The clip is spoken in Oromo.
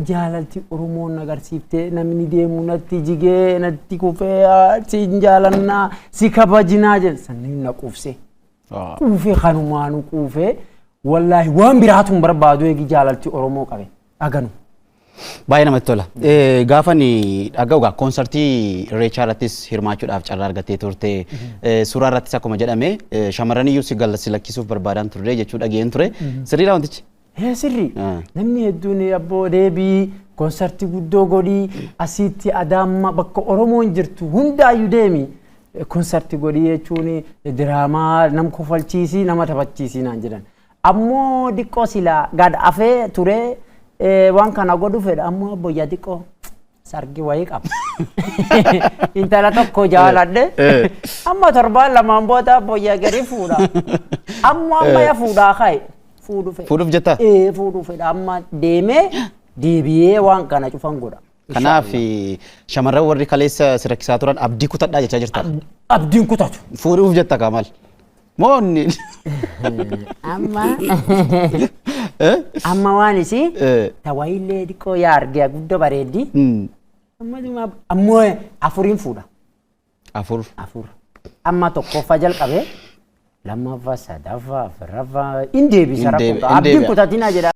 Jaalalti Oromoon agarsiiftee namni deemu natti jigee natti kufee si jaalannaa si kabajinaa jedhe sanniin na quufse. Quufee kanumaanu quufee wallaahi waan biraatu hin barbaadu eegi jaalalti Oromoo qabe dhaganu. Baay'ee namatti tola. Gaafa ani dhaga'u egaa koonsartii Irreechaa irrattis hirmaachuudhaaf carraa argattee turte. Suuraa irrattis akkuma jedhame shamarran iyyuu si si lakkisuuf barbaadan turre jechuu dhaga'een ture. Sirriidha wantichi? Ee sirri. Namni hedduun abboo deebii koonsartii guddoo godhii asitti Adaamma bakka Oromoon jirtu hundaayyuu deemi koonsartii godhii jechuun diraamaa nam kofalchiisii nama taphachiisii naan jedhan. Ammoo diqqoo silaa gad afee ture waan kana godhu fedha ammoo abboyyaa diqqoo sargi wayii qaba. Intala tokko jaaladhe amma torbaan lamaan booda abboyyaa gadi fuudha. Ammoo amma ya fuudhaa ka'e fuudhu fedha. Fuudhuuf jettaa? Ee fuudhuu fedha amma deemee deebi'ee waan kana cufan godha. Kanaaf shamarran warri kaleessa si rakkisaa turan abdii kutadhaa jechaa jirta. Abdiin kutatu. Fuudhuuf jetta kaa maal? Moo inni? Amma amma waan isii tawayillee xiqqoo yaa argee guddoo bareeddi. Amma ammoo afuriin fuudha. Afur. Afur. Amma tokkoffaa jalqabee lammaffaa sadaffaa afuraffaa hin deebisa Hin rakkoo deebi- qaba. hin Abdiin deebi'a. kutatinaa jedha.